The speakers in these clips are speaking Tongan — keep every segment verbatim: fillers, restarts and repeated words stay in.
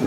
Ke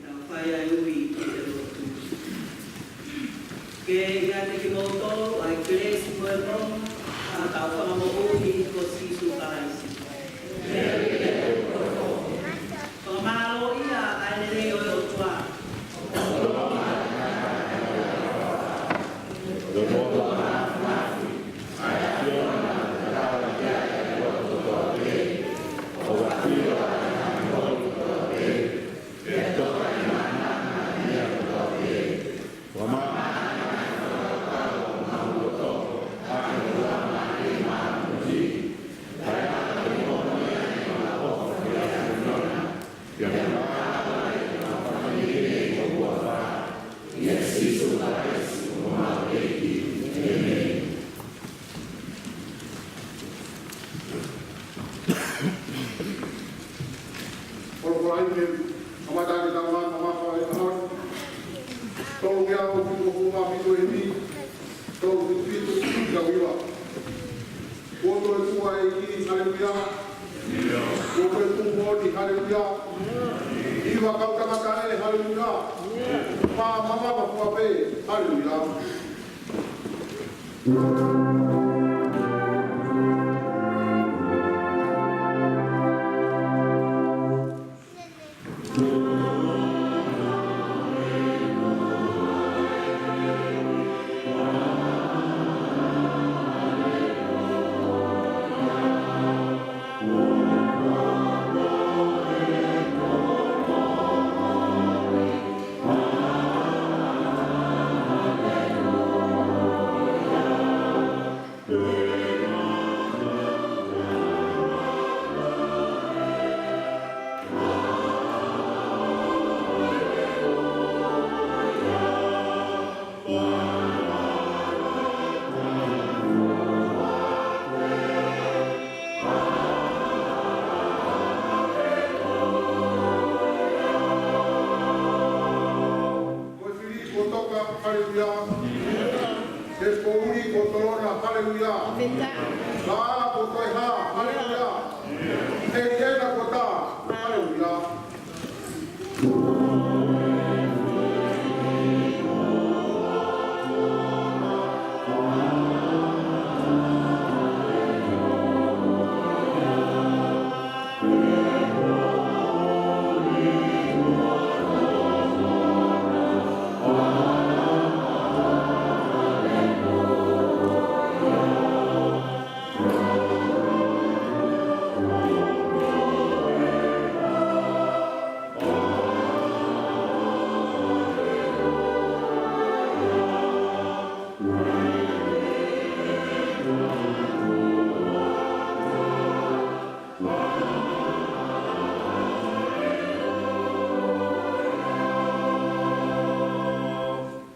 tau fai ʻa e ui ki he lotu. Ke ʻiate kimoutolu ʻa e kelesi mo e monū ʻa hotau Fakamoʻui ko Sīsū Kalaisi. Fakamālō ia ʻa e lelei ʻo e ʻOtua. Kolokola i me, kamata ke tau ngā kamata e kahawa. Tolu ngeau fitu ngeau fitu e ni, tolu fitu fitu, kau iwa. Kuo toe tuʻu ʻa e ʻEiki, haleluia. Kuo toe tuʻu moʻoni, haleluia. Iva kau tangata ē, haleluia. Pā mama mafua pē, haleluia. Haleluia. He poʻuli kuo tolona, haleluia. Lā kuo toeha, haleluia. He ʻena kuo tā, haleluia.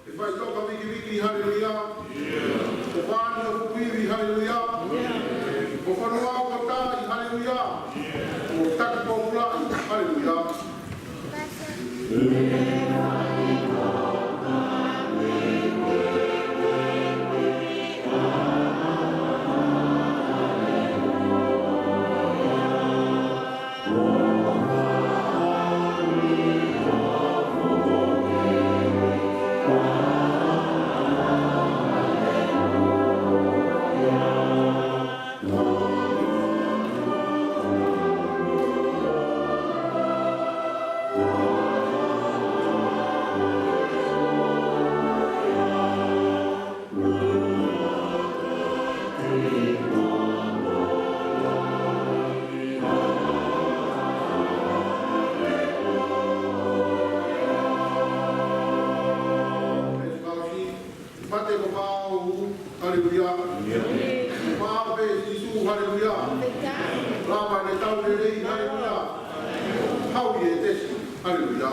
ʻE faʻitoka vikiviki, haleluia. ʻO fānau ʻoku ivi, haleluia. ʻO fonua ʻoku tā, haleluia. ʻO taki pōpula, haleluia. Mate ko pau, haleluia. Ko pau pē Sīsū, haleluia. Lava ne tau lelei, haleluia. Hau ʻi he tesi, haleluia.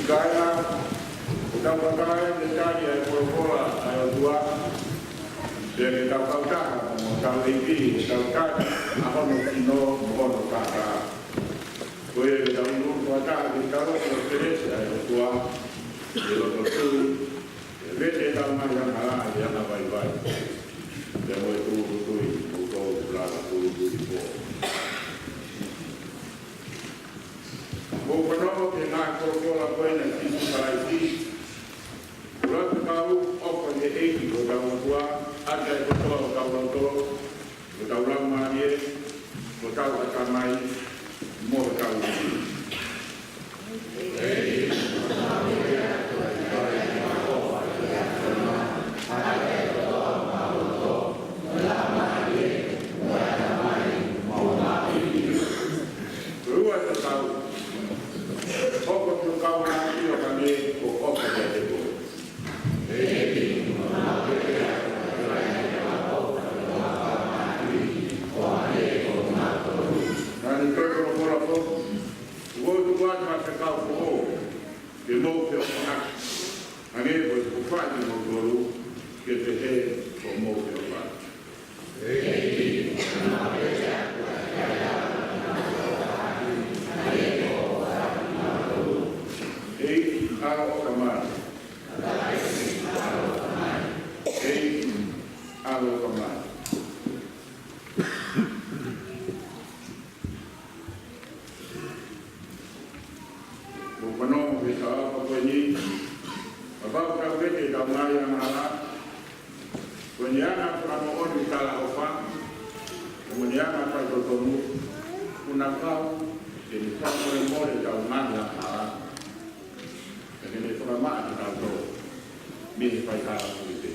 Kaina, ʻoku tau vakai ki he tali ʻa e folofola ʻa e ʻOtua, pea ke tau kautaha mo hotau ʻEiki, ke tau tali ʻa hono sino mo hono taʻataʻa. Ko ia ke tau inu fakataha ki he taloki ʻo e kelesi ʻa e ʻOtua, ke loto tui, ke vete ʻetau ngaahi angahala ʻi he anga vaivai, pea mo e tūʻulutui, ʻoku tau lava tūʻulutui pō. Mou fanongo ki he ngaahi folofola ko eni ʻa Sīsū Kalaisi. Ko e lau fekau, ʻofa ki he ʻEiki ko hotau ʻOtua ʻaki ʻa e kotoa hotau loto, hotau laumālie, Ko hotau ʻatamai mo hotau ivi. Ko e ua ʻetau, hoko ki he kau ngāue ʻo hangē ko e ʻofa kiate koe. Naʻa ne toe folofola foki, ʻOku ou tuku atu ha fekau foʻou ke mou feʻofaʻaki, hangē ko ʻeku fai kiate kimoutolu, ke pehē ko hoʻomou feʻofaʻaki. ʻEiki, ʻaloʻofa mai. ʻEiki, ʻaloʻofa mai. Mou fanongo ki he taʻu ko eni, kapau ʻoku tau vete ʻetau ngaahi angahala, ko ʻene anga fakamoʻoni talaʻofa, ko ʻene anga faitotonu, ʻoku na kau ke ne fakamolemole ʻetau ngaahi angahala, pea ke ne fakamaʻa kitautolu mei he faihala kotoa pē.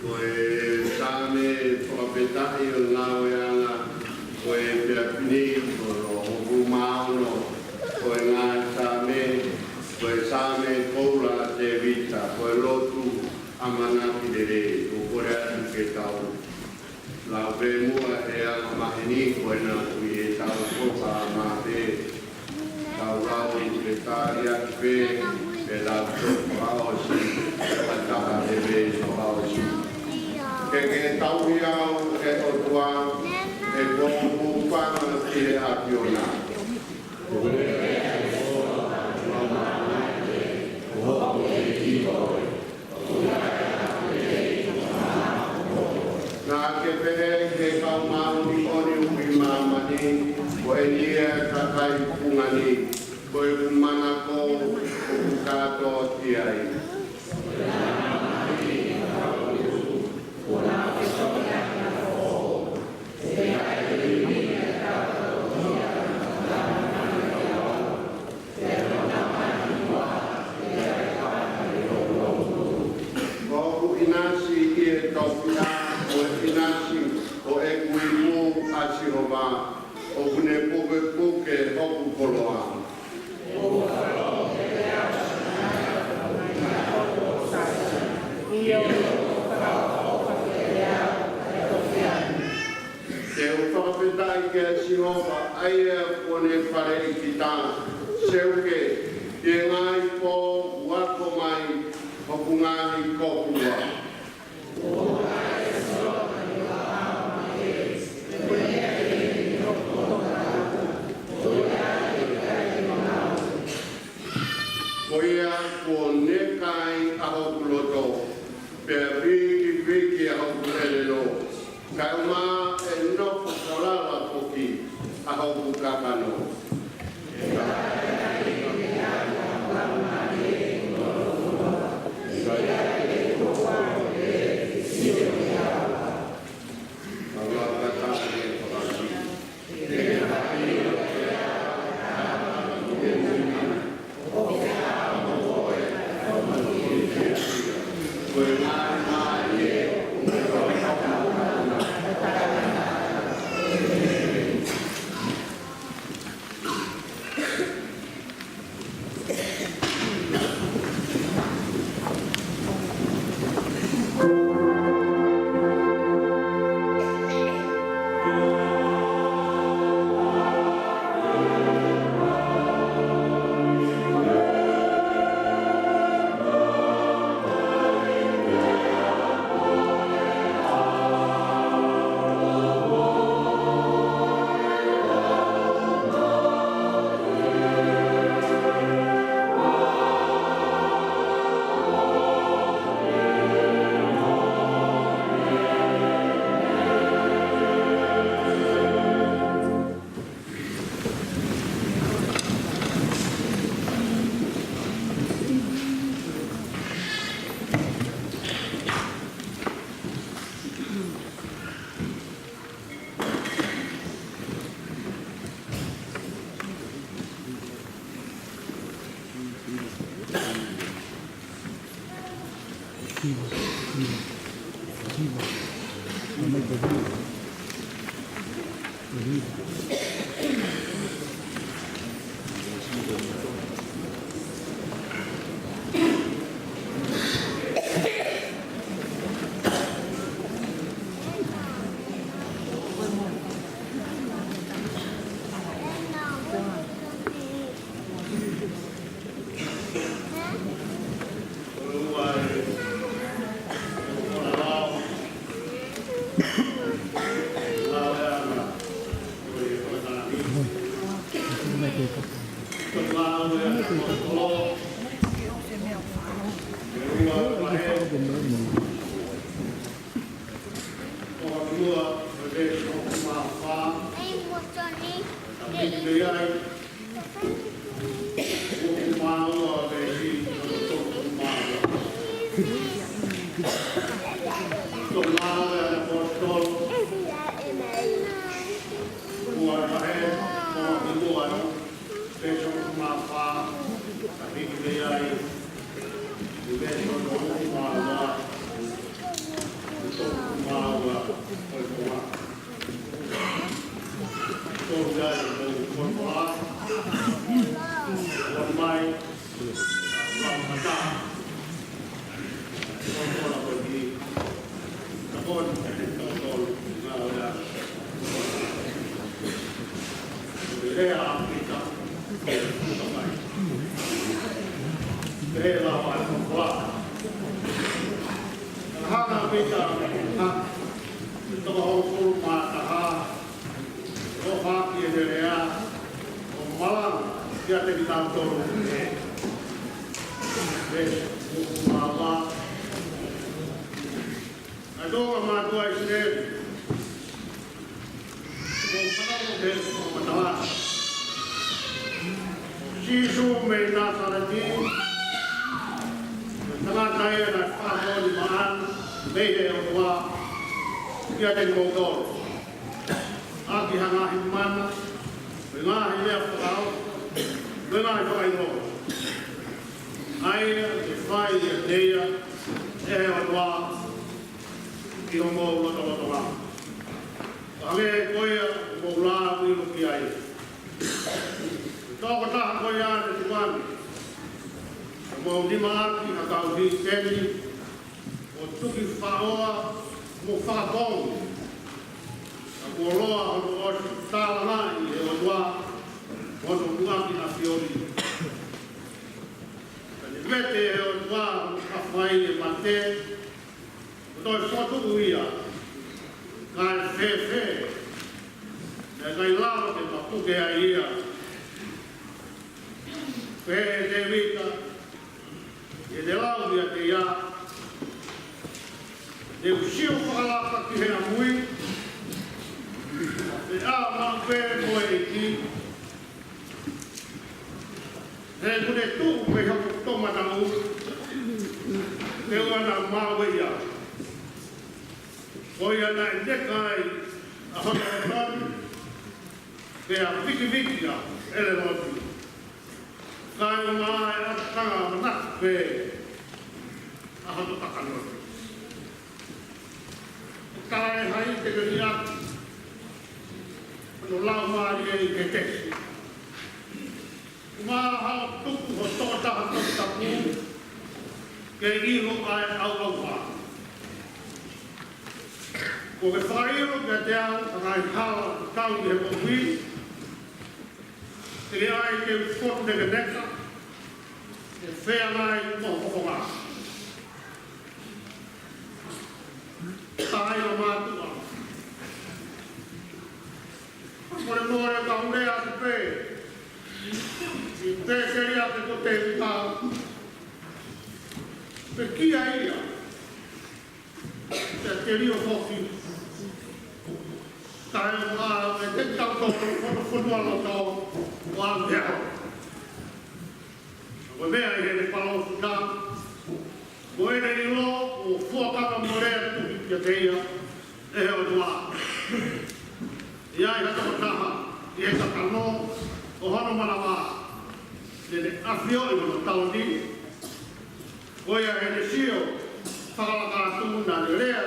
Ko e Saame fakafetaʻi ʻo e ngāueʻanga ko e efiafi ni, ko hono hongofulu mā ono, ko e ngaahi Saame, ko e Saame koula ʻa Tēvita, ko e lotu ʻamanaki lelei. ʻOku ou kole atu ke tau Lau pē muʻa ʻe he anga maheni ko ena ʻoku ʻi heʻetau toka mate. Tau lau ʻi he tali atu pē ʻetau toka fakaʻosi, ʻa e taha ʻe he veesi fakaʻosi. Ke ke tauhi au ʻe ʻOtua, he ko hoku hūfanga ki he ʻAfiona. Naʻa ke pehē ki he kau māʻoniʻoni ʻoku ʻi māmani, ko eni ʻa e kakai fungani, ko ʻeku manako ʻoku kātoa ki ai. Ko hoku ʻinasi ʻi he tofiʻa, ko e ʻinasi ʻo ʻeku ipu, ʻa Sihova, ʻoku ne pukepuke hoku koloa. Te u fakafetaʻi kia Sihova, ʻa ia kuo ne faleʻi kita. Seuke, ʻi he ngaahi pō ʻoku ako mai hoku ngaahi kōpua. Ko ia kuo ne kai ʻa hoku loto, pea vikiviki ʻa hoku ʻelelo, kae ʻumaʻā ʻe nofo falala foki ʻa hoku kakano. Toko hongofulu mā taha, ʻofa ki he lea, ʻo malanga kiate kitautolu ʻi he veesi hongofulu mā ua. ʻA e Tonga mātuʻa ʻIsileli, ko e fakamatala ʻo Sīsū mei Nāsaleti, ko e tangata ia naʻe fakamoʻoni maʻana mei he ʻOtua kiate kimoutolu, ʻaki ha ngaahi mana, mo e ngaahi lea fakaofo, mo e ngaahi fakaʻilonga, ʻa ia naʻe fai ʻiate ia ʻe he ʻOtua ʻi hoʻomou lotolotonga, ʻo hangē ko ia ʻoku mou lava ʻo ʻilo ki ai. Tokotaha ko ia naʻe tuku ange, ʻo mou nima ʻaki ha kau hīteni, ʻo tuki faʻoa mo fakapoongi, ka kuo loa hono ʻosi tālangaʻi ʻe he ʻOtua hono muʻaki ʻAfiona. Ka ne vete ʻe he ʻOtua hono fai ʻe mate, ʻo toe fokotuʻu ia, kae fēfē naʻe ʻikai lava ke mapuke ai ia? Pehē ʻe Tēvita, ʻi heʻene lau ʻiate ia, te u sio fakalaka ki he ʻamui, ʻa e ʻa maʻu pē mo e ʻEiki, he ʻoku ne tuʻu mei hoku toʻomataʻu, te u ʻana maʻu ʻe ia. Ko ia naʻe neka ai ʻa hono ʻofa, pea vikiviki ʻa ʻEleloti. Kae ʻumaʻā e ʻatanga manatu pē ʻa hono kakano. Kae hai te ke liʻaki hono laumālie ʻi Hētesi. ʻUmaʻā haʻo tuku ho tokotaha toputapu ke ʻilo ʻa e ʻauʻauha. Kuo ke fakaʻilo kiate au ʻa e ngaahi hala ʻoku tau ʻi he moʻui. Teʻeki ai ke u fotu nekeneka, ʻe feangai mo ho fofonga. Taʻahine mātuʻa, molemole ka u lea atu pē ʻi he pēseli ake ko Tēvita, pekia ia, pea telio foki. Taʻe ʻumaʻā ʻe kitautolu hono fonualoto ʻo ʻAotea. Ko e meʻa ʻi heʻene palōfita, mo ʻene ʻilo, ʻo fuakava mo lea tuku kiate ia ʻe he ʻOtua. ʻI ai ha tokotaha ʻi he kakano ʻo hono manava, te ne ʻafioʻi hono taloni. Ko ia heʻene sio fakalaka atu naʻa ne lea,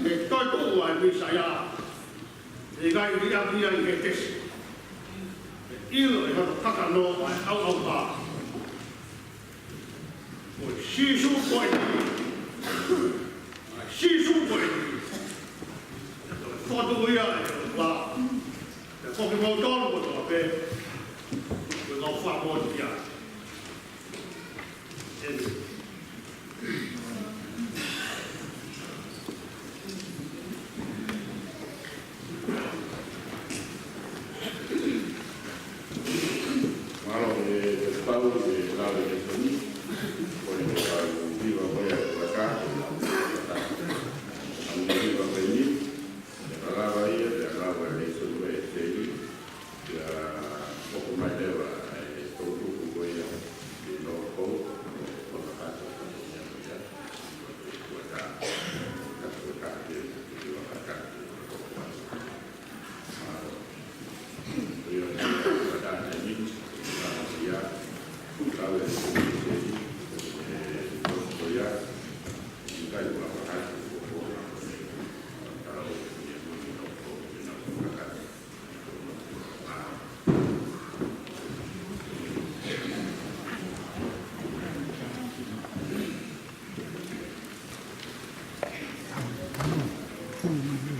ʻe toetuʻu ʻa e Mīsaia. ʻE ʻikai liʻaki ia ʻi Hētesi. ʻE ʻilo ʻe hono kakano ʻa e ʻauʻauha. Ko e Sīsū ko eni. ʻA e Sīsū ko eni. ʻE toe fokotuʻu ia ʻe he ʻOtua. Pea ko kimoutolu kotoa pē, ko e kau fakamoʻoni ia. ʻĒmeni. Mālō e Pastor ʻi he lave lēsoni, ko e kau hiva ko ia ʻa e tuʻa taha, ʻa e hiva ko eni, ʻe lava ia, ʻe lava e lēsoni ko e teli, ia, ʻoku mai leva e toʻutupu ko ia, ʻi he nofo, ʻo fakahā ko ia, ko ia, ko ia, ko ia, ko ia, ko ia, ko ia, ko ia, ko ia,